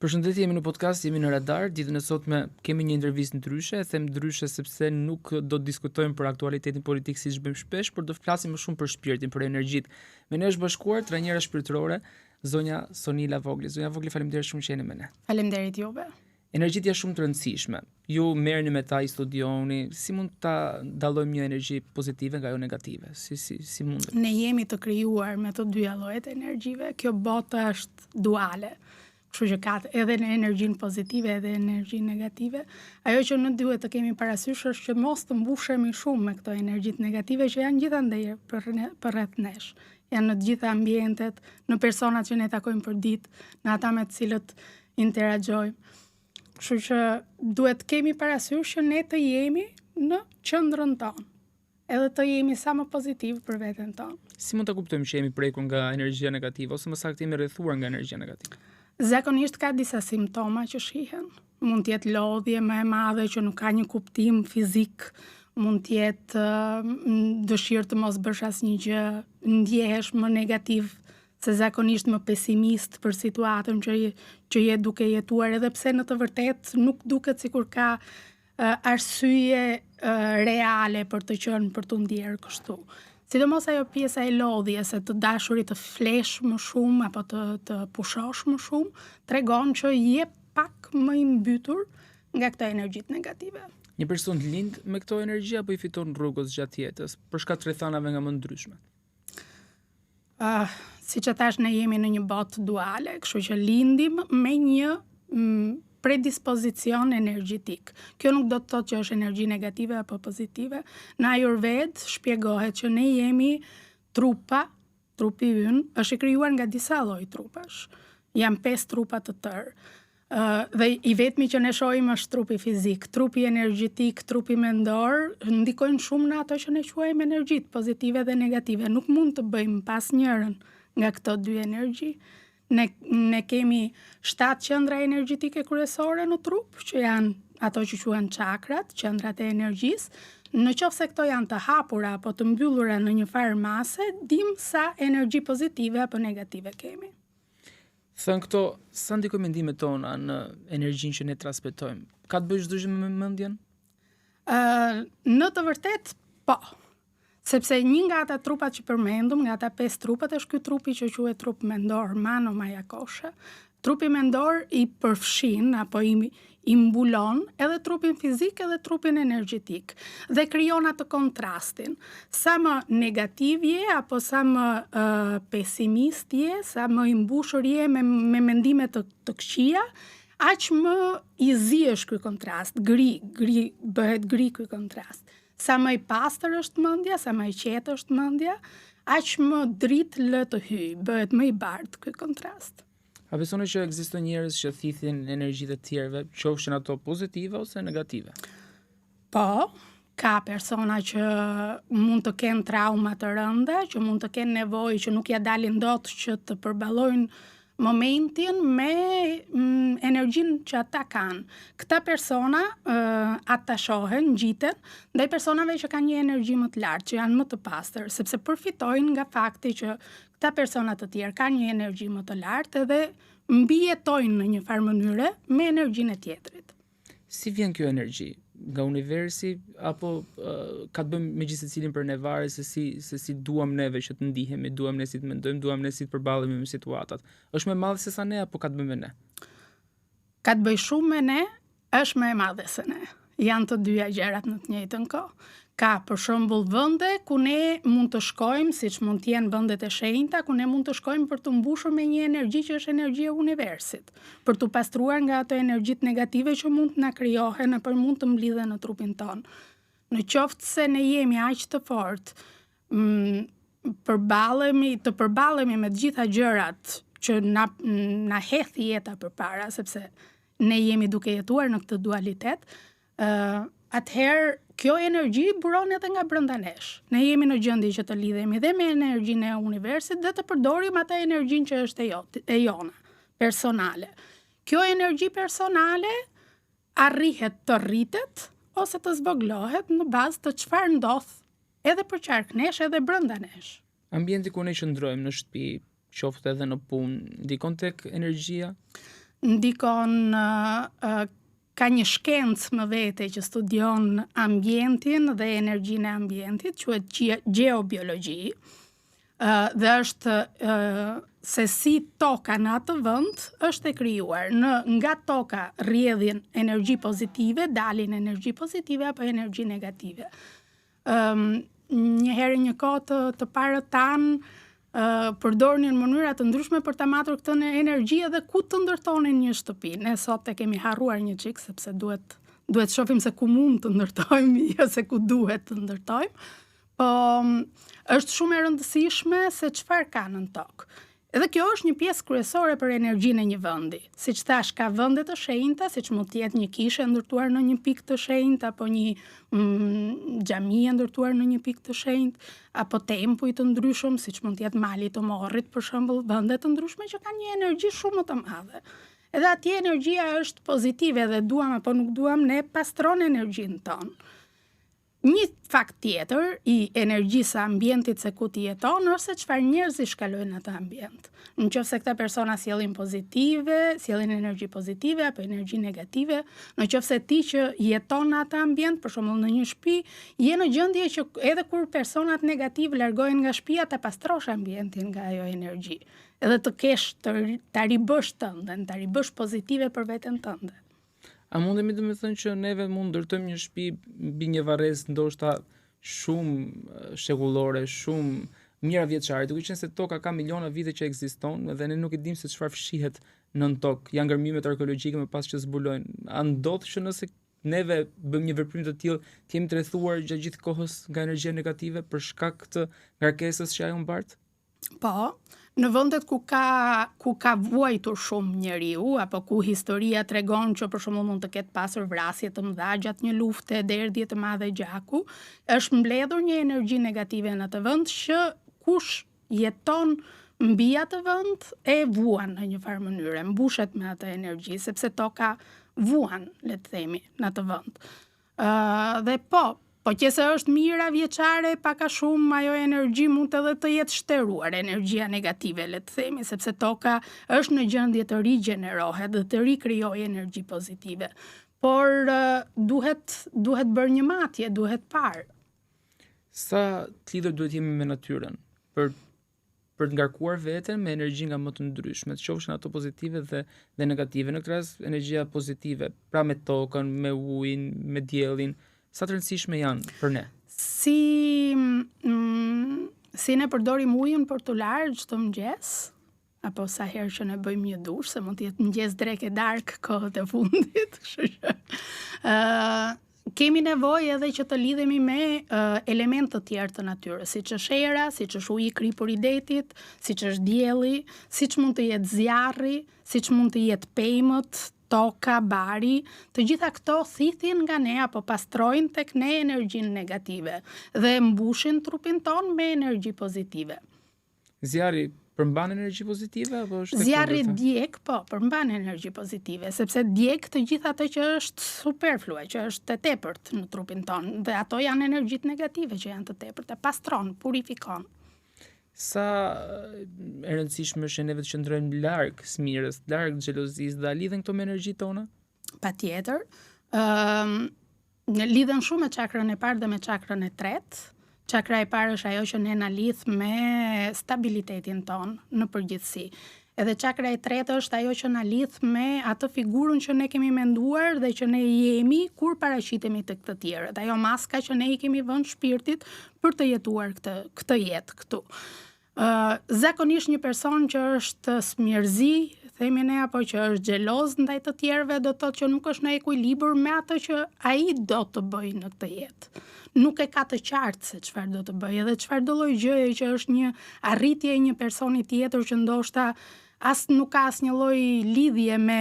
Përshëndetje, jemi në podcast, jemi në Radar. Ditën e sotme kemi një intervistë ndryshe, e them ndryshe sepse nuk do të diskutojmë për aktualitetin politik siç bëjmë shpesh, por do të flasim më shumë për shpirtin, për energjitë. Me ne është bashkuar trajnera shpirtërore, zonja Sonila Vogli. Zonja Vogli, faleminderit shumë që jeni me ne. Faleminderit juve. Energjitë janë shumë të rëndësishme. Ju merreni me ta, i studioni, si mund ta dallojmë një energji pozitive nga ajo negative? Si si si mundet? Ne jemi të krijuar me të dyja llojet e energjive. Kjo botë është duale. Kështu që ka edhe në energjinë pozitive edhe energjinë negative. Ajo që ne duhet të kemi parasysh është që mos të mbushemi shumë me këto energjitë negative që janë gjithandej për përreth nesh. Janë në të gjitha ambientet, në personat që ne takojmë përditë, në ata me të cilët interagjojmë. Kështu që duhet të kemi parasysh që ne të jemi në qendrën tonë. Edhe të jemi sa më pozitiv për veten tonë. Si mund ta kuptojmë që jemi prekur nga energjia negative ose më saktë jemi rrethuar nga energjia negative? Zakonisht ka disa simptoma që shihen. Mund të jetë lodhje më e madhe që nuk ka një kuptim fizik, mund të jetë dëshirë të mos bësh asnjë gjë, ndjehesh më negativ se zakonisht më pesimist për situatën që që je duke jetuar edhe pse në të vërtetë nuk duket sikur ka uh, arsye uh, reale për të qenë për t'u ndjerë kështu. Sidomos ajo pjesa e lodhjes, e të dashurit të flesh më shumë apo të të pushosh më shumë, tregon që je pak më i mbytur nga këto energjitë negative. Një person lind me këto energji apo i fiton rrugës gjatë jetës, për shkak të rrethanave nga më ndryshme? Uh, siç e thashë, ne jemi në një botë duale, kështu që lindim me një mm, predispozicion energjetik. Kjo nuk do të thotë që është energji negative apo pozitive. Në Ayurved shpjegohet që ne jemi trupa, trupi ynë është i krijuar nga disa lloj trupash. Janë pesë trupa të tërë. Dhe i vetmi që ne shohim është trupi fizik, trupi energjetik, trupi mendor, ndikojnë shumë në ato që ne quajmë energjitë pozitive dhe negative. Nuk mund të bëjmë pa asnjërën nga këto dy energji. Ne, ne kemi 7 qendra energjetike kryesore në trup, që janë ato që quhen çakrat, qendrat e energjisë. Në qoftë se këto janë të hapura apo të mbyllura në një farë mase, dim sa energji pozitive apo negative kemi. Thënë këto, sa ndikojnë mendimet tona në energjinë që ne transmetojmë? Ka të bëjë çdo gjë me mendjen? Ë, uh, në të vërtetë, po. Sepse një nga ata trupat që përmendëm, nga ata pesë trupat është ky trupi që quhet trup mendor, Mano Maya Kosha. Trupi mendor i përfshin apo i i mbulon edhe trupin fizik edhe trupin energjetik dhe krijon atë kontrastin. Sa më negativ je apo sa më uh, pesimist je, sa më i mbushur je me, me mendime të, të këqija, aq më i zi është ky kontrast, gri, gri, bëhet gri ky kontrast. Sa më i pastër është mendja, sa më e qetë është mendja, aq më dritë lë të hyjë, bëhet më i bardhë ky kontrast. A besoni që ekzistojnë njerëz që thithin energjitë e të tjerëve, qofshin ato pozitive ose negative? Po, ka persona që mund të kenë trauma të rënda, që mund të kenë nevojë që nuk ia dalin dot që të përballojnë momentin me mm, energjinë që ata kanë. Këta persona uh, atashohen, ngjiten ndaj personave që kanë një energji më të lartë, që janë më të pastër, sepse përfitojnë nga fakti që Këta persona të tjerë kanë një energji më të lartë edhe mbijetojnë në një farë mënyre me energjinë e tjetrit. Si vjen kjo energji? Nga universi apo uh, ka të bëjë me gjithsecilin prej ne varet se si se si duam neve që të ndihemi, duam ne si të mendojmë, duam ne si të përballemi me situatat. Është më e madhe se sa ne apo ka të bëjë me ne? Ka të bëjë shumë me ne, është më e madhe se ne. Janë të dyja gjërat në të njëjtën kohë. Ka për shembull vende ku ne mund të shkojmë, siç mund të jenë vendet e shenjta, ku ne mund të shkojmë për t'u mbushur me një energji që është energjia e universit, për t'u pastruar nga ato energjitë negative që mund të na krijohen apo mund të mblidhen në trupin tonë. Në qoftë se ne jemi aq të fortë, mm, përballemi, të përballemi me të gjitha gjërat që na na hedh jeta përpara, sepse ne jemi duke jetuar në këtë dualitet, ë uh, atëherë kjo energji buron edhe nga brenda nesh. Ne jemi në gjendje që të lidhemi dhe me energjinë e universit dhe të përdorim atë energjinë që është e jot, e jona, personale. Kjo energji personale arrihet të rritet ose të zvogëlohet në bazë të çfarë ndodh edhe përqark nesh edhe brenda nesh. Ambienti ku ne qëndrojmë në shtëpi, qoftë edhe në punë, ndikon tek energjia? Ndikon uh, ka një shkencë më vete që studion ambientin dhe energjinë e ambientit, quhet gjeobiologji. Uh, dhe është uh, se si toka në atë vend është e krijuar. Në nga toka rrjedhin energji pozitive, dalin energji pozitive apo energji negative. Ëm um, një herë një kohë të, të parët tanë uh, përdornin mënyra të ndryshme për ta matur këtë në energji edhe ku të ndërtonin një shtëpi. Ne sot e kemi harruar një çik sepse duhet duhet shohim se ku mund të ndërtojmë, jo se ku duhet të ndërtojmë. Po është shumë e rëndësishme se çfarë ka nën tokë. Edhe kjo është një pjesë kryesore për energjinë e një vendi. Siç thash, ka vende të shenjta, siç mund të jetë një kishë e ndërtuar në një pikë të shenjtë apo një mm, xhami e ndërtuar në një pikë të shenjtë, apo tempuj të ndryshëm, siç mund të jetë Mali i Tomorrit për shembull, vende të ndryshme që kanë një energji shumë më të madhe. Edhe atje energjia është pozitive dhe duam apo nuk duam ne pastron energjinë tonë. Një fakt tjetër i energjisë së ambientit se ku ti jeton është se çfarë njerëzish kalojnë në atë ambient. Në qoftë se këta persona sjellin pozitive, sjellin energji pozitive apo energji negative, në qoftë se ti që jeton në atë ambient, për shembull në një shtëpi, je në gjendje që edhe kur personat negativë largohen nga shtëpia ta pastrosh ambientin nga ajo energji. Edhe të kesh të ta ribësh tënden, ta ribësh pozitive për veten tënde. A mundemi domethënë që neve mund ndërtojmë një shtëpi mbi një varrezë ndoshta shumë shekullore, shumë mijëra vjeçare, duke qenë se toka ka miliona vite që ekziston dhe ne nuk e dimë se çfarë fshihet nën tokë. Janë gërmimet arkeologjike më pas që zbulojnë. A ndodh që nëse neve bëjmë një veprim të tillë, të jemi të rrethuar gjatë gjithë kohës nga energjia negative për shkak të ngarkesës që ajo mbart? Po, në vendet ku ka ku ka vuajtur shumë njeriu apo ku historia tregon që për shembull mund të ketë pasur vrasje të mëdha gjatë një lufte, derdhje të madhe gjaku, është mbledhur një energji negative në atë vend që kush jeton mbi atë vend e vuan në një farë mënyre, mbushet me atë energji, sepse toka vuan, le të themi, në atë vend. Uh, dhe po, po qe se është mijëra vjeçare, pak a shumë ajo energji mund edhe të jetë shteruar, energjia negative, le të themi, sepse toka është në gjendje të rigjenerohet dhe të rikrijojë energji pozitive. Por uh, duhet duhet bërë një matje, duhet parë. Sa të lidhur duhet jemi me natyrën për për të ngarkuar veten me energji nga më të ndryshmet, qofshin ato pozitive dhe dhe negative. Në këtë rast energjia pozitive, pra me tokën, me ujin, me diellin, sa të rëndësishme janë për ne? Si mm, si ne përdorim ujin për t'u larë çdo mëngjes, apo sa herë që ne bëjmë një dush, se mund të jetë mëngjes, drekë e darkë kohët e fundit, kështu që ë uh, kemi nevojë edhe që të lidhemi me uh, elementë të tjerë të natyrës, siç është era, siç është uji i kripur i detit, siç është dielli, siç mund të jetë zjarri, siç mund të jetë pemët, toka, bari, të gjitha këto thithin nga ne apo pastrojnë tek ne energjinë negative dhe mbushin trupin tonë me energji pozitive. Zjarri përmban energji pozitive apo është e Zjarri djeg, po, përmban energji pozitive, sepse djeg të gjithë atë që është superflue, që është e tepërt në trupin tonë dhe ato janë energjitë negative që janë të tepërta, pastron, purifikon. Sa e rëndësishme është që neve të qëndrojmë larg smirës, larg xhelozisë dhe a lidhen këto me energjitë tona? Patjetër. Ëm um, lidhen shumë me çakrën e parë dhe me çakrën e tretë. Çakra e parë është ajo që ne na lidh me stabilitetin tonë në përgjithësi. Edhe çakra e tretë është ajo që na lidh me atë figurën që ne kemi menduar dhe që ne jemi kur paraqitemi tek të tjerët. Ajo maska që ne i kemi vënë shpirtit për të jetuar këtë këtë jetë këtu. Zakonisht një person që është smirëzi, themi ne apo që është xheloz ndaj të tjerëve, do të thotë që nuk është në ekuilibër me atë që ai do të bëjë në këtë jetë. Nuk e ka të qartë se çfarë do të bëjë edhe çfarëdo lloj gjëje që është një arritje e një personi tjetër që ndoshta as nuk ka asnjë lloj lidhje me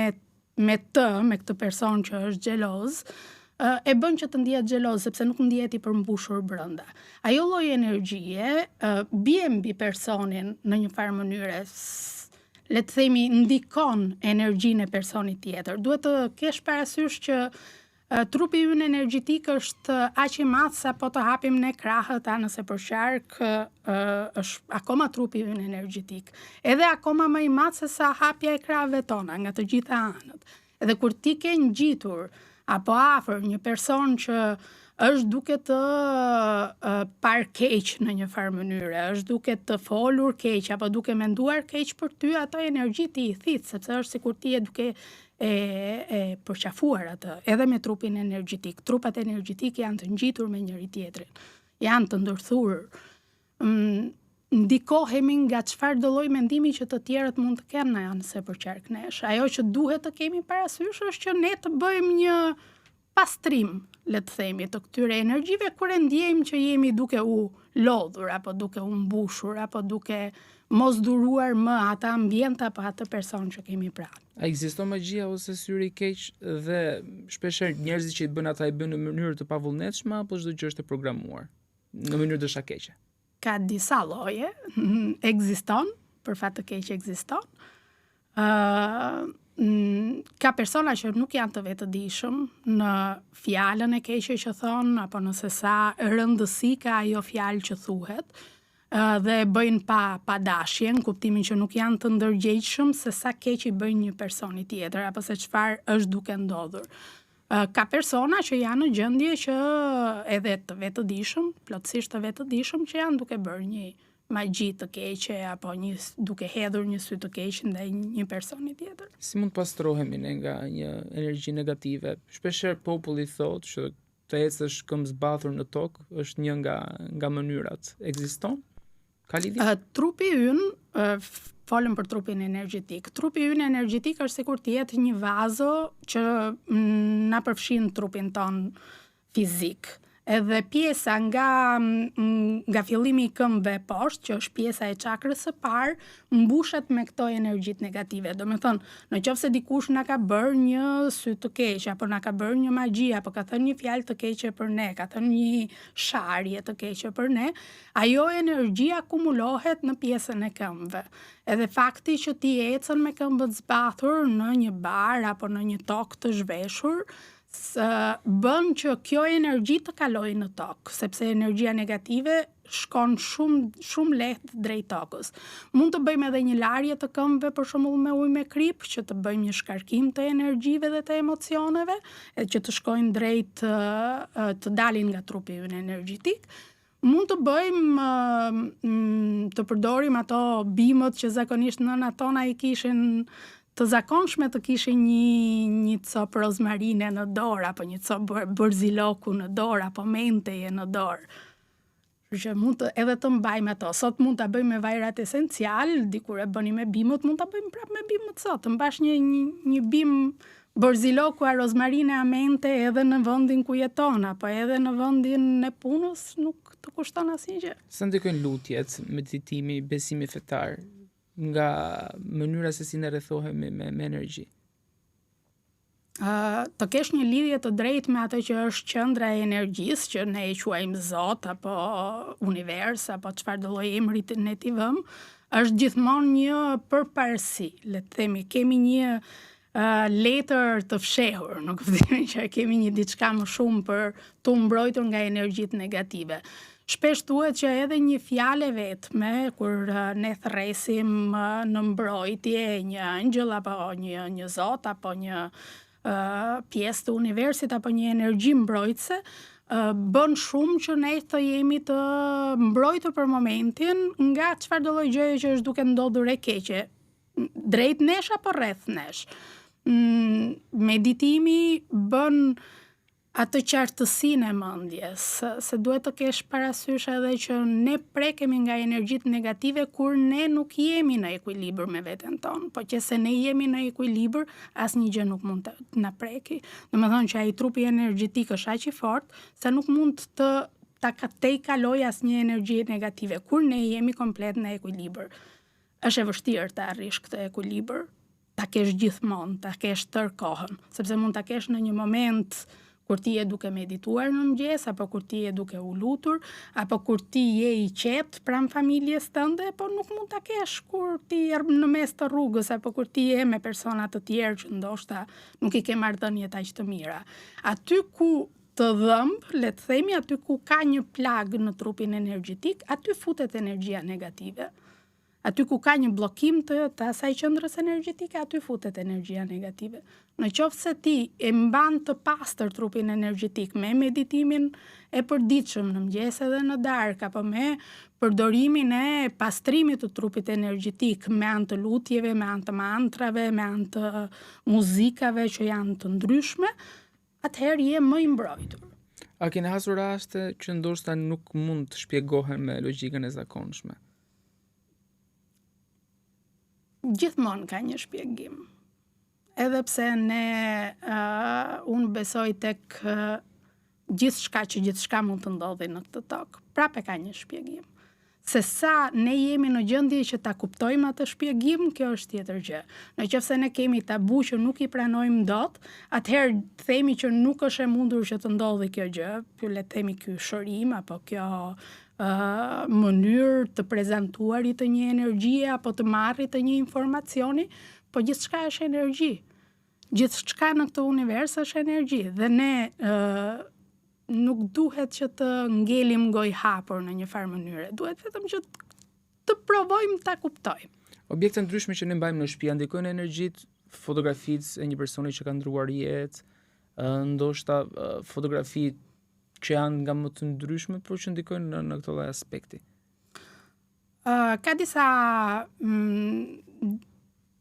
me të, me këtë person që është xheloz, e bën që të ndihet xheloz sepse nuk ndihet i përmbushur brenda. Ajo lloj energjie bie mbi personin në një farë mënyre, le të themi ndikon energjinë e personit tjetër. Duhet të kesh parasysh që Trupi ynë energjetik është aq i madh sa po të hapim ne krahët anës e përqark, është akoma trupi ynë energjetik. Edhe akoma më i madh se sa hapja e krahëve tona nga të gjitha anët. Edhe kur ti ke ngjitur apo afër një person që është duke të parë keq në një farë mënyre, është duke të folur keq apo duke menduar keq për ty, ato energji ti i thith, sepse është sikur ti je duke e, e përqafuar atë, edhe me trupin energjetik. Trupat energjetikë janë të ngjitur me njëri tjetrin, janë të ndërthurur. Mm, ndikohemi nga çfarëdo lloj mendimi që të tjerët mund të kenë në anës e përqark nesh. Ajo që duhet të kemi parasysh është që ne të bëjmë një pastrim, le të themi, të këtyre energjive kur e ndjejmë që jemi duke u lodhur apo duke u mbushur apo duke mos duruar më atë ambient apo atë person që kemi pranë. A ekziston magjia ose syri i keq dhe shpeshherë njerëzit që i bëjnë ata i bëjnë në mënyrë të pavullnetshme apo çdo gjë është e programuar në mënyrë dashakeqe? Ka disa lloje, ekziston, për fat të keq ekziston. Ë uh, ka persona që nuk janë të vetëdijshëm në fjalën e keqe që thonë apo në se sa rëndësi ka ajo fjalë që thuhet dhe e bëjnë pa pa dashje, në kuptimin që nuk janë të ndërgjegjshëm se sa keq i bëjnë një personi tjetër apo se çfarë është duke ndodhur. Ka persona që janë në gjendje që edhe të vetëdijshëm, plotësisht të vetëdijshëm që janë duke bërë një magji të keqe apo një duke hedhur një sy të keq ndaj një personi tjetër. Si mund të pastrohemi ne nga një energji negative? Shpeshherë populli thotë që të ecësh këmbëzbathur në tokë është një nga nga mënyrat. Ekziston? Ka lidhje? Uh, trupi ynë, uh, folëm për trupin energjetik. Trupi ynë energjetik është sikur të jetë një vazo që mm, na përfshin trupin tonë fizik. Edhe pjesa nga mm, nga fillimi i këmbëve poshtë, që është pjesa e çakrës së parë, mbushet me këto energjitë negative. Domethënë, në qoftë se dikush na ka bërë një sy të keq apo na ka bërë një magji apo ka thënë një fjalë të keqe për ne, ka thënë një sharje të keqe për ne, Ajo energji akumulohet në pjesën e këmbëve. Edhe fakti që ti ecën me këmbët zbathur në një bar apo në një tokë të zhveshur, bën që kjo energji të kalojë në tokë, sepse energjia negative shkon shumë shumë lehtë drejt tokës. Mund të bëjmë edhe një larje të këmbëve për shembull me ujë me kripë, që të bëjmë një shkarkim të energjive dhe të emocioneve, e që të shkojnë drejt të dalin nga trupi ynë energjetik. Mund të bëjmë të përdorim ato bimët që zakonisht nënat tona i kishin të zakonshme të kishin një një copë rozmarine në dorë apo një copë borziloku në dorë apo menteje në dorë. Kështu që mund të edhe të mbajmë ato. Sot mund ta bëjmë me vajrat esencial, dikur e bënim me bimët, mund ta bëjmë prapë me bimët sot. Të mbash një një, një bimë Borziloku a rozmarine a mente edhe në vendin ku jeton apo edhe në vendin e punës nuk të kushton asnjë gjë. Sa ndikojnë lutjet, meditimi, besimi fetar nga mënyra se si ne rrethohemi me, me energji? Uh, të kesh një lidhje të drejtë me atë që është qendra e energjisë, që ne e quajmë Zot apo univers apo çfarëdo lloj emri të ne t'i vëmë, është gjithmonë një përparësi. Le të themi, kemi një letër të fshehur, në kuptimin që kemi një diçka më shumë për t'u mbrojtur nga energjitë negative. Shpesh thuhet që edhe një fjalë e vetme, kur ne thërresim në mbrojtje një engjëll apo një një zot apo një pjesë të universit apo një energji mbrojtëse, bën shumë që ne të jemi të mbrojtur për momentin nga çfarëdo lloj gjëje që është duke ndodhur e keqe, drejt nesh apo rreth nesh. Mm, meditimi bën atë qartësinë e mendjes, se duhet të kesh parasysh edhe që ne prekemi nga energjitë negative kur ne nuk jemi në ekuilibër me veten tonë. Po qe se ne jemi në ekuilibër, asnjë gjë nuk mund të na preki. Domethënë që ai trupi energjetik është aq i fortë sa nuk mund të ta tejkalojë asnjë energji negative kur ne jemi komplet në ekuilibër. Është e vështirë të arrish këtë ekuilibër, ta kesh gjithmonë, ta kesh tërë kohën, sepse mund ta kesh në një moment Kur ti je duke medituar në mëngjes apo kur ti je duke u lutur, apo kur ti je i qetë pranë familjes tënde, po nuk mund ta kesh kur ti je në mes të rrugës apo kur ti je me persona të tjerë që ndoshta nuk i ke marrëdhëniet aq të mira. Aty ku të dhëmb, le të themi, aty ku ka një plagë në trupin energjetik, aty futet energjia negative. Aty ku ka një bllokim të, të asaj qendrës energjetike, aty futet energjia negative. Në qoftë se ti e mban të pastër trupin energjetik me meditimin e përditshëm në mëngjes edhe në darkë apo me përdorimin e pastrimit të trupit energjetik me anë të lutjeve, me anë të mantrave, me anë të muzikave që janë të ndryshme, atëherë je më i mbrojtur. A keni hasur raste që ndoshta nuk mund të shpjegohen me logjikën e zakonshme? Gjithmonë ka një shpjegim. Edhe pse ne uh, unë besoj tek uh, gjithçka që gjithçka mund të ndodhi në këtë tokë, prapë ka një shpjegim. Se sa ne jemi në gjendje që ta kuptojmë atë shpjegim, kjo është tjetër gjë. Në qoftë se ne kemi tabu që nuk i pranojmë dot, atëherë themi që nuk është e mundur që të ndodhi kjo gjë, le të themi ky shërim apo kjo mënyrë të prezantuarit të një energjie apo të marrit të një informacioni, po gjithçka është energji. Gjithçka në këtë univers është energji dhe ne ë nuk duhet që të ngelim gojëhapur në një farë mënyre. Duhet vetëm që të provojmë ta kuptojmë. Objekte ndryshme që ne mbajmë në shtëpi ndikojnë në energjitë, fotografitë e një personi që ka ndruar jetë, ndoshta fotografi që janë nga më të ndryshmet, por që ndikojnë në, në këtë lloj aspekti. Uh, ka disa mm,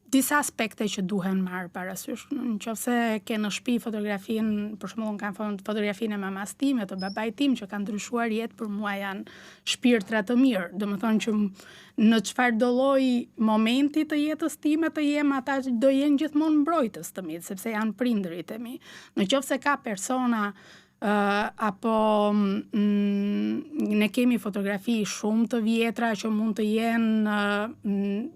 disa aspekte që duhen marrë parasysh. Në qoftë se ke në shtëpi fotografinë, për shembull unë kam fotografinë e mamasë time, të babait tim që kanë ndryshuar jetë për mua janë shpirtra të mirë. Domethënë që në çfarëdo lloj momenti të jetës time të jem, ata do jenë gjithmonë mbrojtës të mi, sepse janë prindërit e mi. Në qoftë se ka persona uh, apo mm, ne kemi fotografi shumë të vjetra që mund të jenë uh,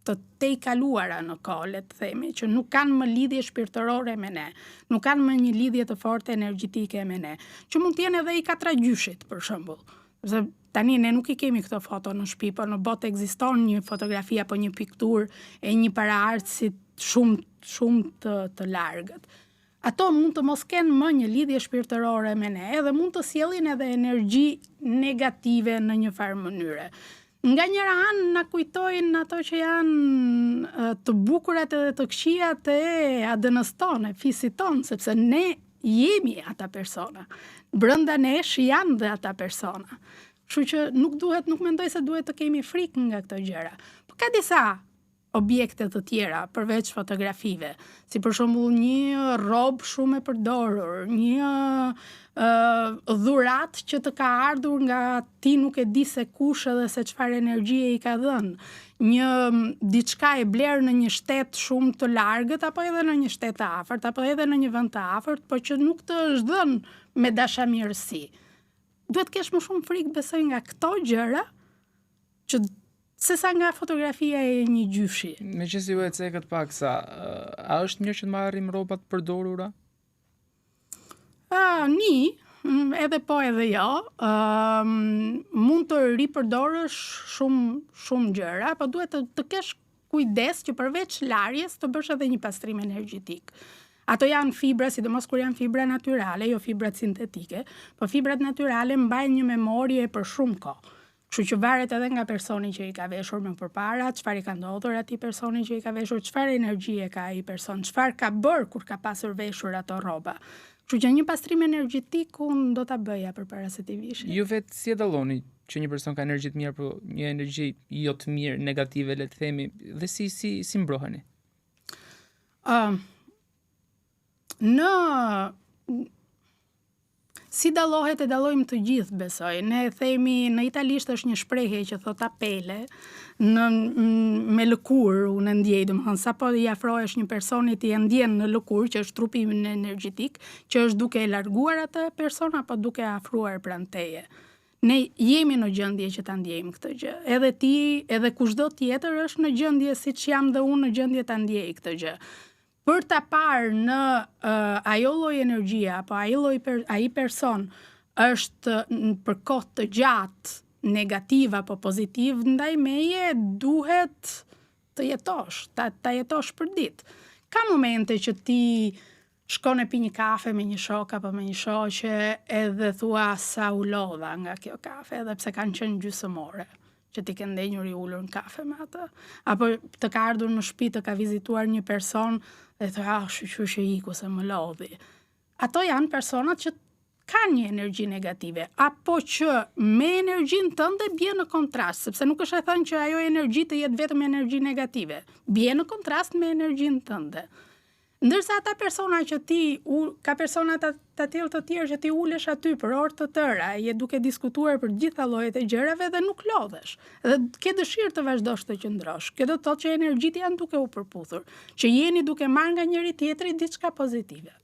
të tejkaluara në kohë, le të themi, që nuk kanë më lidhje shpirtërore me ne, nuk kanë më një lidhje të fortë energjetike me ne, që mund të jenë edhe i katragjyshit, për shembull. Sepse tani ne nuk i kemi këto foto në shtëpi, por në botë ekziston një fotografi apo një pikturë e një paraardhësi shumë shumë të të largët. Ato mund të mos kenë më një lidhje shpirtërore me ne, edhe mund të sjellin edhe energji negative në një farë mënyre. Nga njëra anë na kujtojnë ato që janë të bukurat edhe të këqijat e ADN-së tonë, e fisit tonë, sepse ne jemi ata persona. Brenda nesh janë dhe ata persona. Kështu që nuk duhet, nuk mendoj se duhet të kemi frikë nga këto gjëra. Po ka disa objekte të tjera përveç fotografive, si për shembull një rrobë shumë e përdorur, një ë dhuratë që të ka ardhur nga ti nuk e di se kush edhe se çfarë energjie i ka dhënë, një diçka e blerë në një shtet shumë të largët apo edhe në një shtet të afërt apo edhe në një vend të afërt, por që nuk të është dhënë me dashamirësi. Duhet të kesh më shumë frikë besoj nga këto gjëra që sesa nga fotografia e një gjyshi. Meqenëse ju e cekët pak sa, a është mirë që të marrim rroba të përdorura? A, ni, mm, edhe po edhe jo. Ëm mund të ripërdorësh shumë shumë gjëra, po duhet të, të kesh kujdes që përveç larjes të bësh edhe një pastrim energjetik. Ato janë fibra, sidomos kur janë fibra natyrale, jo fibrat sintetike, po fibrat natyrale mbajnë një memorie për shumë kohë. Kështu që varet edhe nga personi që i ka veshur më përpara, çfarë i ka ndodhur atij personi që i ka veshur, çfarë energjie ka ai person, çfarë ka bërë kur ka pasur veshur ato rroba. Kështu që një pastrim energjetik unë do ta bëja përpara se t'i vishja. Ju vetë si e dalloni që një person ka energji të mirë apo një energji jo të mirë, negative le të themi, dhe si si si mbroheni? Ëm uh, në Si dallohet e dallojmë të gjithë besoj. Ne themi në italisht është një shprehje që thotë a pelle në me lëkurë unë e ndjej, domethënë sapo i afrohesh një personi ti e ndjen në lëkurë që është trupi energjetik, që është duke e larguar atë person apo duke e afruar pranë teje. Ne jemi në gjendje që ta ndjejmë këtë gjë. Edhe ti, edhe kushdo tjetër është në gjendje siç jam dhe unë në gjendje ta ndjej këtë gjë. Për ta parë në uh, ajo lloj energjie apo ai lloj per, ai person është për kohë të gjatë negativ apo pozitiv ndaj meje, duhet të jetosh, ta, ta jetosh për ditë. Ka momente që ti shkon e pi një kafe me një shok apo me një shoqe edhe thua sa u lodha nga kjo kafe, edhe pse kanë qenë gjysmë ore që ti ke ndenjur i ulur në kafe me atë. Apo të ka ardhur në shtëpi, të ka vizituar një person dhe thua, ah, shyqyr që iku se më lodhi. Ato janë personat që kanë një energji negative, apo që me energjinë tënde bie në kontrast, sepse nuk është e thënë që ajo energji të jetë vetëm energji negative, bie në kontrast me energjinë tënde. Ndërsa ata persona që ti, u, ka persona të, të tillë të tjerë që ti ulesh aty për orë të tëra, je duke diskutuar për të gjitha llojet e gjërave dhe nuk lodhesh. Dhe ke dëshirë të vazhdosh të qëndrosh. Kjo do të thotë që energjitë janë duke u përputhur, që jeni duke marrë nga njëri tjetri diçka pozitive.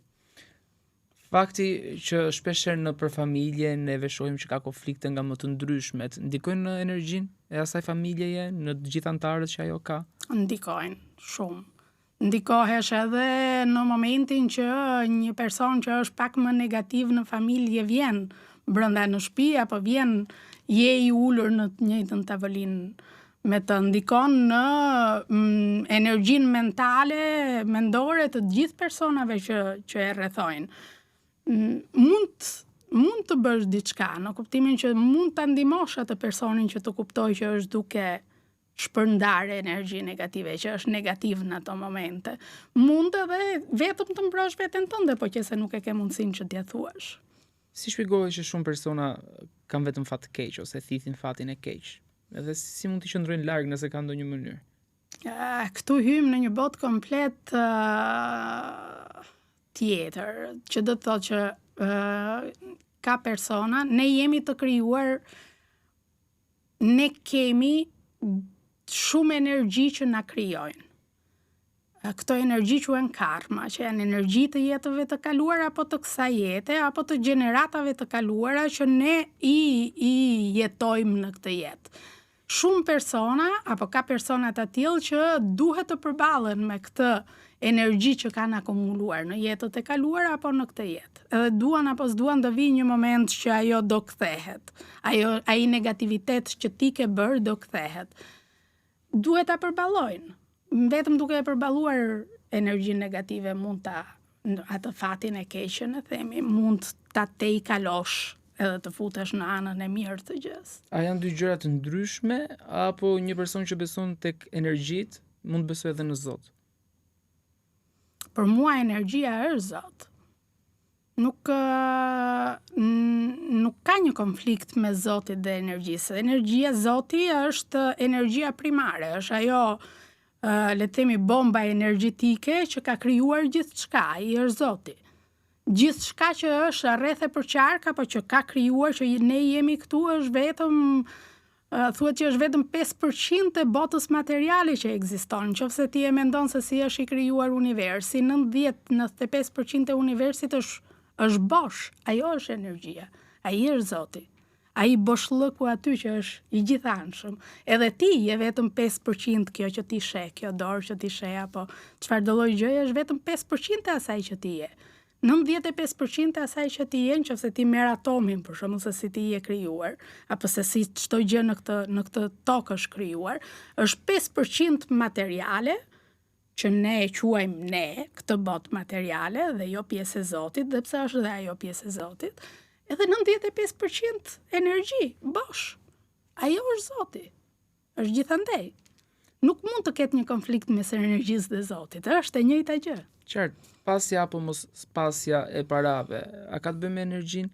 Fakti që shpeshherë nëpër familje neve shohim që ka konflikte nga më të ndryshmet, ndikojnë në energjinë e asaj familjeje, në të gjithë anëtarët që ajo ka? Ndikojnë shumë. Ndikohesh edhe në momentin që një person që është pak më negativ në familje vjen brenda në shtëpi apo vjen je i ulur në të njëjtën tavolinë me të ndikon në mm, energjinë mentale, mendore të të gjithë personave që që e rrethojnë. Mm, mund mund të bësh diçka në kuptimin që mund ta ndihmosh atë personin që të kuptojë që është duke shpërndarë energji negative, që është negativ në ato momente. Mund edhe vetëm të mbrosh veten tënde, po qe se nuk e ke mundësinë që t'ia thuash. Si shpjegohet që shumë persona kanë vetëm fat të keq ose thithin fatin e keq? Edhe si mund t'i qëndrojnë larg nëse ka ndonjë mënyrë? Uh, këtu hyjmë në një botë komplet uh, tjetër, që do të thotë që uh, ka persona, ne jemi të krijuar ne kemi shumë energji që na krijojnë. Këto energji quhen karma, që janë energji të jetëve të kaluara apo të kësaj jete apo të gjeneratave të kaluara që ne i i jetojmë në këtë jetë. Shumë persona apo ka persona të tillë që duhet të përballen me këtë energji që kanë akumuluar në jetët e kaluara apo në këtë jetë. Edhe duan apo s'duan do vijë një moment që ajo do kthehet. Ajo ai negativitet që ti ke bërë do kthehet. Duhet ta përballojnë. Vetëm duke e përballuar energjinë negative mund ta atë fatin e keq që ne themi, mund ta tejkalosh edhe të futesh në anën e mirë të gjësë. A janë dy gjëra të ndryshme apo një person që beson tek energjitë mund të besojë edhe në Zot? Për mua energjia është Zot. Nuk nuk ka një konflikt mes Zotit dhe energjisë. Energjia Zoti është energjia primare, është ajo le të themi bomba energjetike që ka krijuar gjithçka, ai është Zoti. Gjithçka që është rreth e përqark apo që ka krijuar që ne jemi këtu është vetëm thuhet që është vetëm 5% e botës materiale që ekziston. Në qoftë se ti e mendon se si është i krijuar universi, 90-95% e universit është është bosh, ajo është energjia, ai është Zoti. Ai boshllëku aty që është i gjithanshëm. Edhe ti je vetëm 5% kjo që ti sheh, kjo dorë që ti sheh apo çfarëdo lloj gjëje është vetëm 5% e asaj që ti je. 95% e asaj që ti je, në qoftë se ti merr atomin, për shembull se si ti je krijuar, apo se si çdo gjë në këtë në këtë tokë është krijuar, është 5% materiale, që ne e quajmë ne këtë botë materiale dhe jo pjesë e Zotit, dhe pse është dhe ajo pjesë e Zotit, edhe 95% energji, bosh. Ajo është Zoti. Është gjithandej. Nuk mund të ketë një konflikt mes energjisë dhe Zotit, është e njëjta gjë. Qartë, pasja apo mos pasja e parave, a ka të bëjë me energjinë?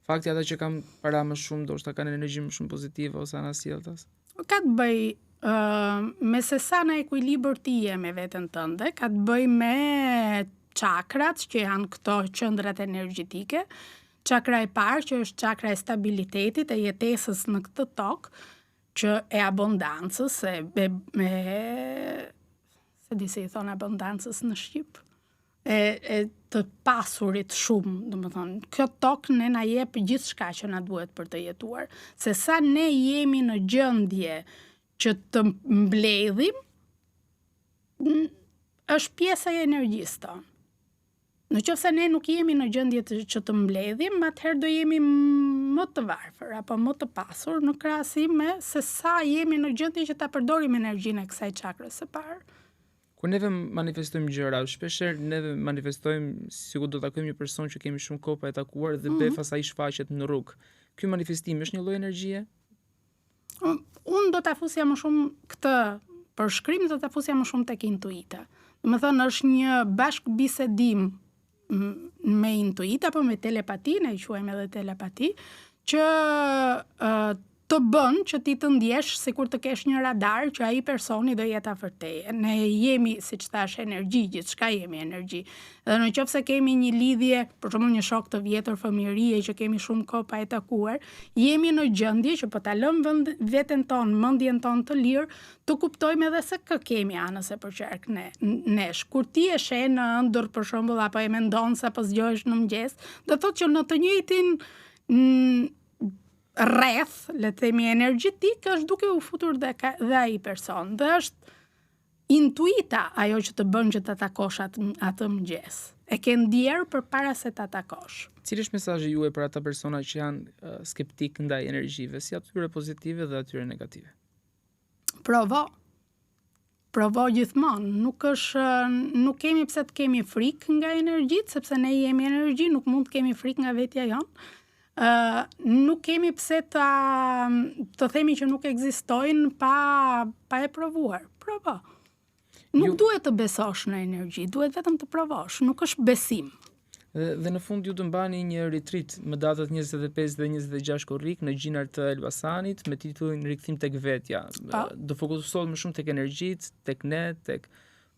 Fakti ata që kanë para më shumë, ndoshta kanë energji më shumë pozitive ose anasjelltas. Ka të bëjë uh, me se sa në ekuilibër ti je me veten tënde, ka të bëjë me çakrat që janë këto qendrat energjetike. Çakra e parë që është çakra e stabilitetit, e jetesës në këtë tokë, që e abundancës, e, e, e s'e di si i thonë abundancës në shqip, e, e të pasurit shumë, domethënë, kjo tokë ne na jep gjithçka që na duhet për të jetuar. Se sa ne jemi në gjendje që të mbledhim, Është pjesë e energjisë tonë. Në qoftë se ne nuk jemi në gjendje të, që të mbledhim, atëherë do jemi më të varfër apo më të pasur në krahasim me se sa jemi në gjendje që ta përdorim energjinë e kësaj çakrës së parë. Kur neve manifestojmë gjëra, shpeshherë neve manifestojmë sikur do takojmë një person që kemi shumë kohë pa e takuar dhe mm -hmm. befas ai shfaqet në rrugë. Ky manifestim është një lloj energjie? Unë do ta fusja më shumë këtë përshkrim, do ta fusja më shumë tek intuita. Domethënë është një bashkëbisedim me intuitë apo me telepati, ne e quajmë edhe telepati, që të bën që ti të ndjesh sikur të kesh një radar që ai personi do jetë afër teje. Ne jemi, siç thashë, energji, gjithçka jemi energji. Dhe në qoftë se kemi një lidhje, për shembull një shok të vjetër fëmijërie që kemi shumë kohë pa e takuar, jemi në gjendje që po ta lëmë vend, veten tonë, mendjen tonë të lirë, të kuptojmë edhe se kë kemi anës e përqark ne, nesh. Kur ti e sheh në ëndërr për shembull apo e mendon sapo zgjohesh në mëngjes, do thotë që në të njëjtin rreth, le të themi energjetik, është duke u futur dhe, ka, dhe ai person. Dhe është intuita ajo që të bën që ta takosh atë, atë mëngjes. E ke ndier përpara se ta takosh. Cili është mesazhi juaj për ata persona që janë uh, skeptik ndaj energjive, si atyre pozitive dhe atyre negative? Provo. Provo gjithmonë, nuk është nuk kemi pse të kemi frikë nga energjitë, sepse ne jemi energji, nuk mund të kemi frikë nga vetja jonë. Ë uh, nuk kemi pse ta të themi që nuk ekzistojnë pa pa e provuar. Provo. Nuk Ju... duhet të besosh në energji, duhet vetëm të provosh, nuk është besim. Dhe, dhe në fund ju do mbani një retreat më datat 25 dhe 26 korrik në Gjinar të Elbasanit me titullin Rikthim tek vetja. Po. Do fokusohet më shumë tek energjitë, tek ne, tek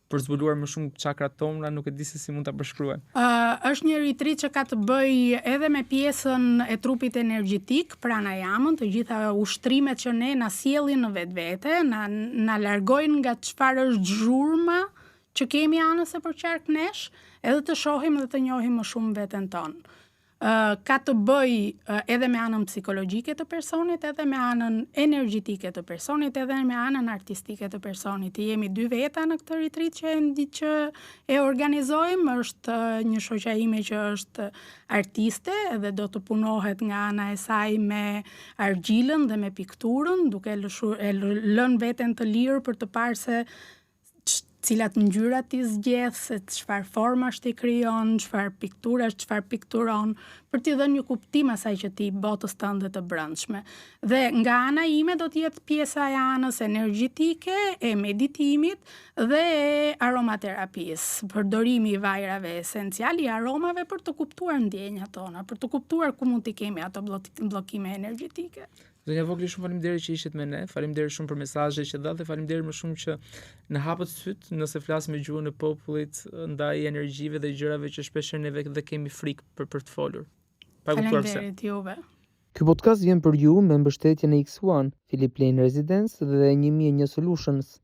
për zbuluar më shumë çakrat tona, nuk e di se si mund ta përshkruaj. Ë uh, është një retreat që ka të bëjë edhe me pjesën e trupit energjetik, pranajamën, të gjitha ushtrimet që ne na sjellin në vetvete, na na largojnë nga çfarë është zhurma që kemi anës e përqark nesh, edhe të shohim dhe të njohim më shumë veten tonë. Ë ka të bëjë edhe me anën psikologjike të personit, edhe me anën energjetike të personit, edhe me anën artistike të personit. Jemi dy veta në këtë retreat që e që e organizojmë, është një shoqja ime që është artiste dhe do të punohet nga ana e saj me argjilën dhe me pikturën, duke lëshu, e lënë veten të lirë për të parë se cilat ngjyra ti zgjedh, se çfarë formash ti krijon, çfarë pikturash, çfarë pikturon, për t'i dhënë një kuptim asaj që ti botës tënde të brendshme. Dhe nga ana ime do të jetë pjesa e anës energjetike, e meditimit dhe e aromaterapisë, përdorimi i vajrave esencial, i aromave për të kuptuar ndjenjat tona, për të kuptuar ku mund t'i kemi ato bllokime energjetike. Zonja Vogli, shumë faleminderit që ishit me ne, faleminderit shumë për mesazhet që dhatë dhe faleminderit më shumë që na hapët sytë nëse flasim me gjuhën e popullit ndaj energjive dhe gjërave që shpeshherë neve dhe kemi frikë për për të folur. Pa kuptuar pse. Faleminderit juve. Ky podcast vjen për ju me mbështetjen e X1, Phillip Lane Residence dhe 1001 Solutions.